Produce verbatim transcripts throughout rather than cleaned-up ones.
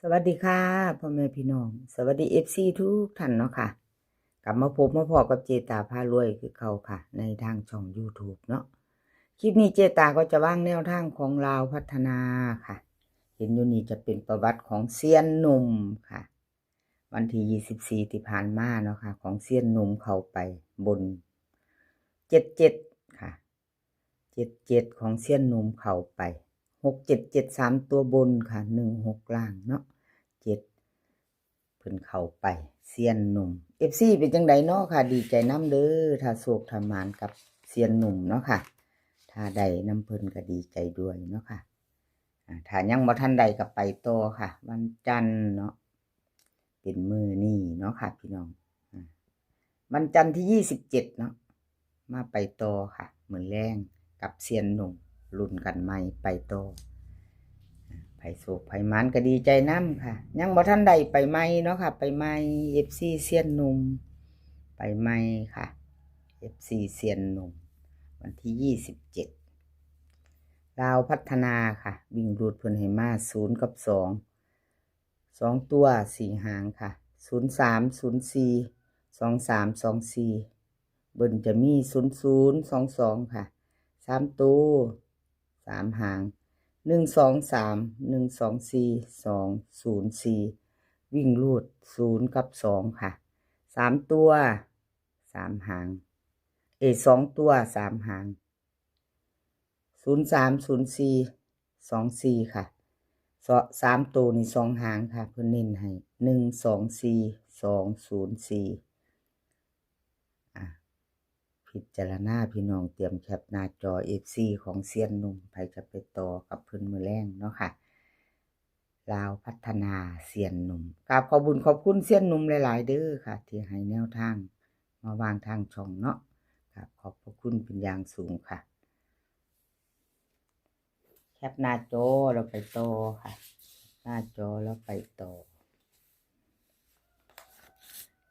สวัสดีค่ะ พ่อแม่พี่น้อง สวัสดี เอฟซี ทุกท่านเนาะค่ะ กลับมาพบมาพ้อกับเจตาพารวยคือเก่าค่ะ ในทางช่อง YouTube เนาะ คลิปนี้เจตาก็จะวางแนวทางของลาวพัฒนาค่ะ เห็นอยู่นี่จะเป็นประวัติของเซียนหนุ่มค่ะ วันที่ยี่สิบสี่ที่ผ่านมาเนาะค่ะ ของเซียนหนุ่มเข้าไปบน เจ็ดเจ็ด ค่ะ เจ็ดเจ็ด ของเซียนหนุ่มเข้าไป หกเจ็ดเจ็ด สามตัวบนค่ะ หนึ่งหก ล่างเนาะ เจ็ด เพิ่นเข้าไป เซียนหนุ่ม เอฟซี เป็นจังใดเนาะค่ะ ดีใจนำเด้อ ถ้าโชคถ้าหมานกับเซียนหนุ่มเนาะค่ะ ถ้าได้นำเพิ่นก็ดีใจด้วยเนาะค่ะ อ่า ถ้ายังบ่ทันได้ก็ไปต่อค่ะ วันจันทร์เนาะ เป็นมื้อนี้เนาะค่ะพี่น้อง อ่า วันจันทร์ที่ยี่สิบเจ็ดเนาะ มาไปต่อค่ะ มื้อแลงกับเซียนหนุ่ม ลุ้นกันใหม่ไปต่อ อ่า ไผโชคไผหมานก็ดีใจนำค่ะ ยังบ่ทันได้ไปใหม่เนาะค่ะ ไปใหม่ เอฟซี เซียนหนุ่ม ไปใหม่ค่ะ เอฟซี เซียนหนุ่ม วันที่ยี่สิบเจ็ด ลาวพัฒนาค่ะ วิ่งรูดเพิ่นให้มา ศูนย์ กับ สอง สองตัว สี่ หางค่ะ ศูนย์สาม ศูนย์สี่ สองสาม สองสี่ เบิ้ลจะมี ศูนย์ศูนย์ สองสอง ค่ะ สามตัว สาม หาง หนึ่งสองสาม หนึ่งสองสี่ สองศูนย์สี่ วิ่งรูด ศูนย์ กับ สอง ค่ะ สามตัว สาม หาง เอย สองตัว สาม หาง ศูนย์สาม ศูนย์สี่ สองสี่ ค่ะ ส- สามตัวนี่ สอง หางค่ะ เพิ่นเน้นให้ หนึ่งสองสี่ สองศูนย์สี่ อ่ะ พิจารณาพี่น้องเตรียมแคปหน้าจอ เอฟซี ของเซียนหนุ่ม ไผจะไปต่อกับเพิ่นมื้อแลงเนาะค่ะ ลาวพัฒนา เซียนหนุ่ม กราบขอบบุญขอบคุณเซียนหนุ่มหลายๆเด้อค่ะ ที่ให้แนวทางมาวางทางช่องเนาะ กราบขอบพระคุณเป็นอย่างสูงค่ะ แคปหน้าจอแล้วไปต่อค่ะ หน้าจอแล้วไปต่อ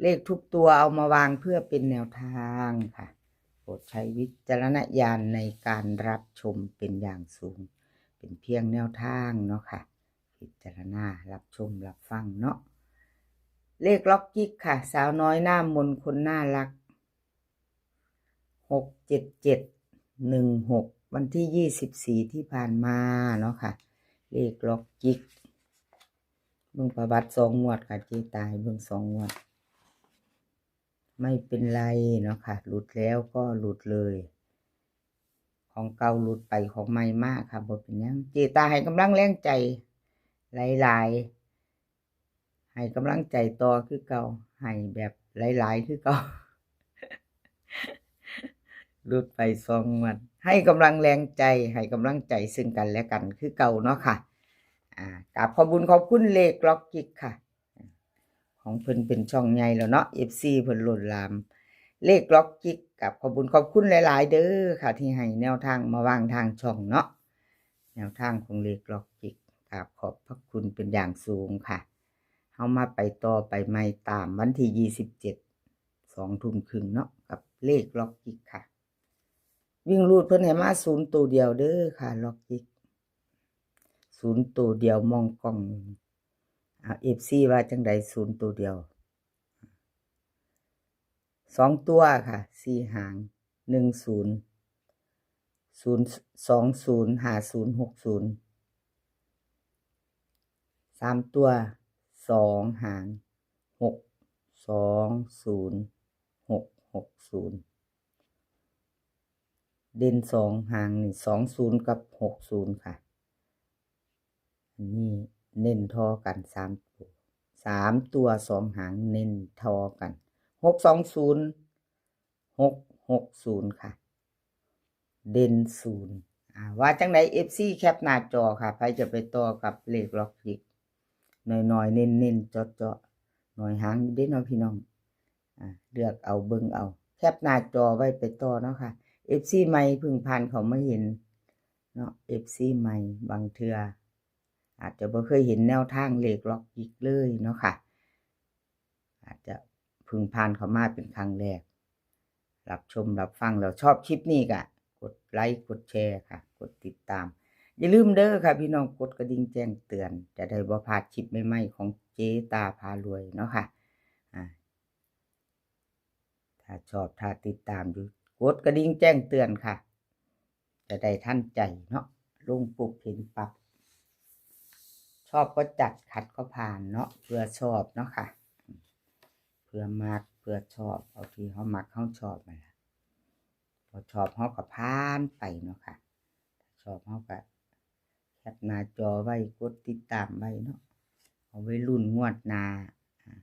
เลขทุกตัวเอามาวางเพื่อเป็นแนวทางค่ะ โปรดใช้วิจารณญาณในการรับชมเป็นอย่างสูง เป็นเพียงแนวทางเนาะค่ะ พิจารณารับชมรับฟังเนาะ เลขล็อกจิกค่ะ สาวน้อยหน้ามนคนน่ารัก หกเจ็ดเจ็ด หนึ่งหก วันที่ยี่สิบสี่ที่ผ่านมาเนาะค่ะ เลขล็อกจิก เบิ่งประวัติสองงวดค่ะ เจตาให้เบิ่งสองงวด ไม่เป็นไรเนาะค่ะ หลุดแล้วก็หลุดเลย ของเก่าหลุดไป ของใหม่มาค่ะ บ่เป็นหยัง เจตาให้กำลังแรงใจหลายๆ ให้กำลังใจต่อคือเก่า ให้แบบหลายๆคือเก่า หลุดไปสองงวด ให้กำลังแรงใจ ให้กำลังใจซึ่งกันและกันคือเก่าเนาะค่ะ อ่า กราบขอบบุญขอบคุณเลขล็อกจิกค่ะ ของเพิ่นเป็นช่องใหญ่แล้วเนาะ เอฟซี เพิ่นล้นหลาม เลขล็อกจิก กราบขอบบุญขอบคุณหลายๆเด้อค่ะ ที่ให้แนวทางมาวางทางช่องเนาะ แนวทางของเลขล็อกจิก กราบขอบพระคุณเป็นอย่างสูงค่ะ เฮามาไปต่อไปใหม่ตามวันที่ยี่สิบเจ็ด สองทุ่มครึ่งเนาะ กับเลขล็อกจิกค่ะ วิ่งรูดเพิ่นให้มาศูนย์ตัวเดียวเด้อค่ะ ล็อกจิก ศูนย์ตัวเดียวมองกล้อง อ่า เอฟซี ว่าจังใด ศูนย์ตัวเดียว สองตัวค่ะ สี่ หาง หนึ่งศูนย์ ศูนย์สองศูนย์ ห้าศูนย์ หกศูนย์ สามตัว สอง หาง หกสองศูนย์ หกหกศูนย์ เด่นสองหางนี่ สองศูนย์ กับ หกศูนย์ ค่ะ อันนี้เน้นท่อกันสามตัว สามตัวสองหางเน้นท่อกัน หกสองศูนย์ หกหกศูนย์ ค่ะ เด่นศูนย์ อ่า ว่าจังใด เอฟซี แคปหน้าจอค่ะ ไผจะไปต่อกับเลขล็อกจิก น้อยๆ เน้นๆ เจาะๆ น้อยหางอยู่เด้เนาะพี่น้อง อ่า เลือกเอาเบิ่งเอา แคปหน้าจอไว้ไปต่อเนาะค่ะ เอฟซี ใหม่เพิ่งผ่านเข้ามาเห็นเนาะ เอฟซี ใหม่ บางเทื่อ อาจจะบ่เคยเห็นแนวทางเลขล็อกจิกเลยเนาะค่ะ อาจจะเพิ่งผ่านเข้ามาเป็นครั้งแรก รับชมรับฟังแล้วชอบคลิปนี้ก็กดไลค์กดแชร์ค่ะ กดติดตาม อย่าลืมเด้อค่ะพี่น้อง กดกระดิ่งแจ้งเตือน จะได้บ่พลาดคลิปใหม่ๆของเจตาพารวยเนาะค่ะ อ่า ถ้าชอบ ถ้าติดตามอยู่ กดกระดิ่งแจ้งเตือนค่ะ จะได้ทันใจเนาะ ลงปุ๊บเห็นปั๊บ ชอบก็จัด ขัดก็ผ่านเนาะ เพื่อชอบเนาะค่ะ เพื่อมัก เพื่อชอบ เอาที่เฮามักเฮาชอบนั่นล่ะ บ่ชอบเฮาก็ผ่านไปเนาะค่ะ ถ้าชอบเฮาก็แคปหน้าจอไว้ กดติดตามไว้เนาะ เอาไว้ลุ้นงวดหน้า อ่า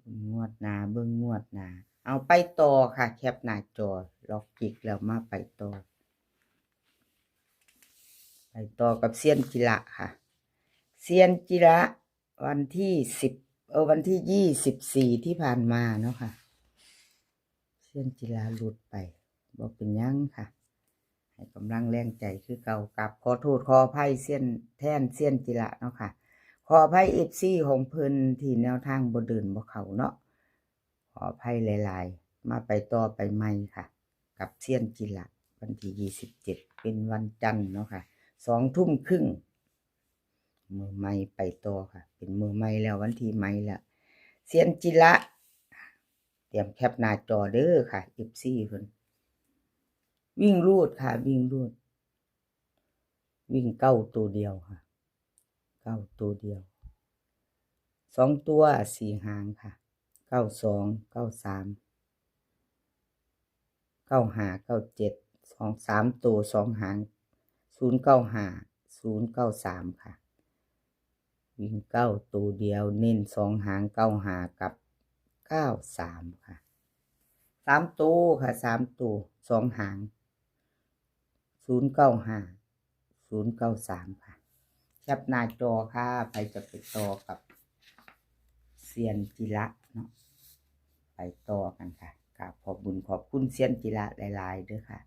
ลุ้นงวดหน้า เบิ่งงวดหน้า เอาไปต่อค่ะ แคปหน้าจอ ล็อกจิกแล้วมาไปต่อ ไปต่อกับเซียนจิระค่ะ เซียนจิระ วันที่สิบ เออ วันที่ยี่สิบสี่ที่ผ่านมาเนาะค่ะ เซียนจิระหลุดไป บ่เป็นหยังค่ะ ให้กำลังแรงใจคือเก่า กราบขอโทษขออภัยเซียน แทนเซียนจิระเนาะค่ะ ขออภัย เอฟซี ของเพิ่นที่แนวทางบ่เดินบ่เข้าเนาะ ขออภัยหลายๆ มาไปต่อไปใหม่ค่ะ กับเซียนจิระ วันที่ยี่สิบเจ็ด เป็นวันจันทร์เนาะค่ะ สองทุ่มครึ่ง มือใหม่ไปต่อค่ะ เป็นมือใหม่แล้ว วันที่ใหม่แล้ว เซียนจิระ เตรียมแคปหน้าจอเด้อค่ะ เอฟซี เพิ่น วิ่งรูดค่ะ วิ่งรูด วิ่งเก้าตัวเดียวค่ะ เก้าตัวเดียว สองตัวสี่หางค่ะ เก้าสอง เก้าสาม เก้าห้า เก้าเจ็ด สอง สามตัวสองหาง ศูนย์เก้าห้า ศูนย์เก้าสาม ค่ะ วิ่งเก้าตัวเดียว เน้นสองหาง เก้าห้า กับ เก้าสาม ค่ะ สามตัวค่ะ สามตัวสองหาง ศูนย์เก้าห้า ศูนย์เก้าสาม ค่ะ แคปหน้าจอค่ะ ใครจะไปต่อกับเซียนจิระเนาะ ไปต่อกันค่ะ กราบขอบบุญขอบคุณเซียนจิระหลายๆเด้อค่ะ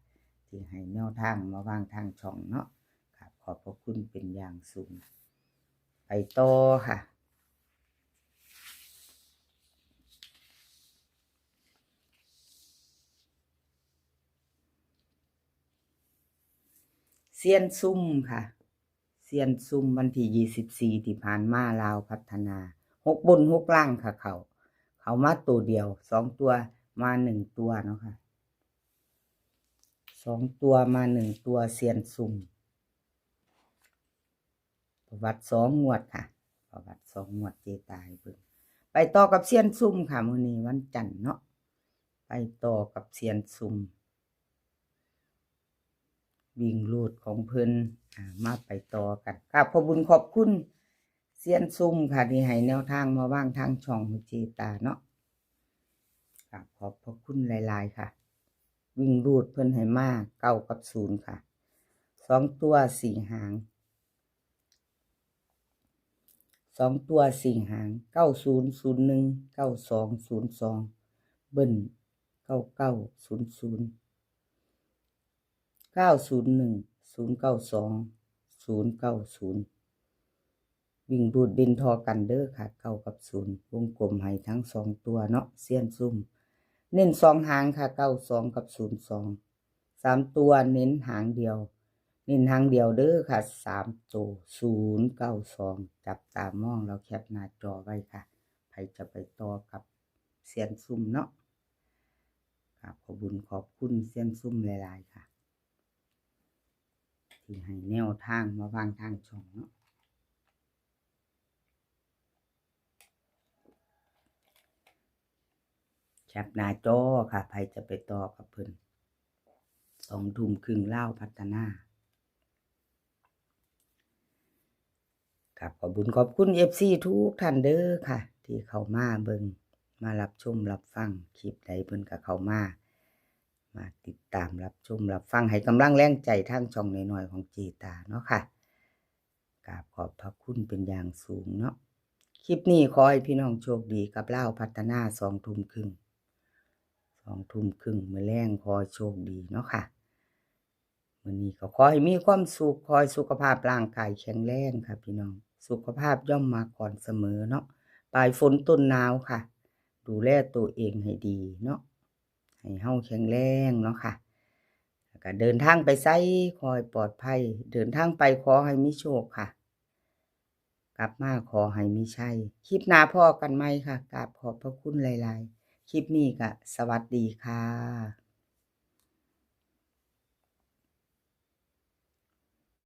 ที่ให้แนวทางมาวางทางช่องเนาะ กราบขอบพระคุณเป็นอย่างสูง ไปต่อค่ะ เซียนซุ่มค่ะ เซียนซุ่มวันที่ยี่สิบสี่ที่ผ่านมา ลาวพัฒนา หกบนหกล่างค่ะ เข้า เข้ามาตัวเดียว สองตัวมาหนึ่งตัวเนาะค่ะ สองตัวมาหนึ่งตัว เซียนซุ่ม ประวัติสองงวดค่ะ ประวัติสองงวดเจตาให้เบิ่ง ไปต่อกับเซียนซุ่มค่ะ มื้อนี้วันจันทร์เนาะ ไปต่อกับเซียนซุ่ม วิ่งรูดของเพิ่น อ่า มาไปต่อกัน กราบขอบบุญขอบคุณเซียนซุ่มค่ะ ที่ให้แนวทางมาวางทางช่องของเจตาเนาะ กราบขอบพระคุณหลายๆค่ะ วิ่งรูดเพิ่นให้มาเก้ากับศูนย์ค่ะ สองตัวสี่หาง สองตัวสี่หาง เก้าศูนย์ศูนย์หนึ่ง เก้าสองศูนย์สอง เบิ้ล เก้าเก้าศูนย์ศูนย์ เก้าศูนย์หนึ่ง ศูนย์เก้าสอง ศูนย์เก้าศูนย์ วิ่งรูดเด่นทอกันเด้อค่ะ เก้ากับศูนย์ วงกลมให้ทั้งสองตัวเนาะ เซียนซุ่ม เน้นสองหางค่ะ เก้าสอง กับ ศูนย์สอง สามตัวเน้นหางเดียว เน้นหางเดียวเด้อค่ะ สามตัว ศูนย์เก้าสอง จับตามองแล้วแคปหน้าจอไว้ค่ะ ใครจะไปต่อกับเซียนซุ่มเนาะ กราบขอบบุญขอบคุณเซียนซุ่มหลายๆค่ะ ที่ให้แนวทางมาวางทางช่องเนาะ แคปหน้าจอค่ะ ใครจะไปต่อกับเพิ่น สองทุ่มครึ่ง ลาวพัฒนา ครับ ขอบบุญขอบคุณเอฟซีทุกท่านเด้อค่ะ ที่เข้ามาเบิ่ง มารับชมรับฟัง คลิปใดเพิ่นก็เข้ามา มาติดตามรับชมรับฟัง ให้กำลังแรงใจทางช่องน้อยๆของเจตาเนาะค่ะ กราบขอบพระคุณเป็นอย่างสูงเนาะ คลิปนี้ขอให้พี่น้องโชคดีกับลาวพัฒนา สองทุ่มครึ่ง สองทุ่มครึ่ง มื้อแลงขอให้โชคดีเนาะค่ะ มื้อนี้ก็ขอให้มีความสุข ขอให้สุขภาพร่างกายแข็งแรงค่ะพี่น้อง สุขภาพย่อมมาก่อนเสมอเนาะ ปลายฝนต้นหนาวค่ะ ดูแลตัวเองให้ดีเนาะ ให้เฮาแข็งแรงเนาะค่ะ แล้ว ก็เดินทางไปไสขอให้ปลอดภัย เดินทางไปขอให้มีโชคค่ะ กลับมาขอให้มีชัย คลิปหน้าพ้อกันใหม่ค่ะ กราบขอบพระคุณหลายๆ คลิปนี้ก็สวัสดีค่ะ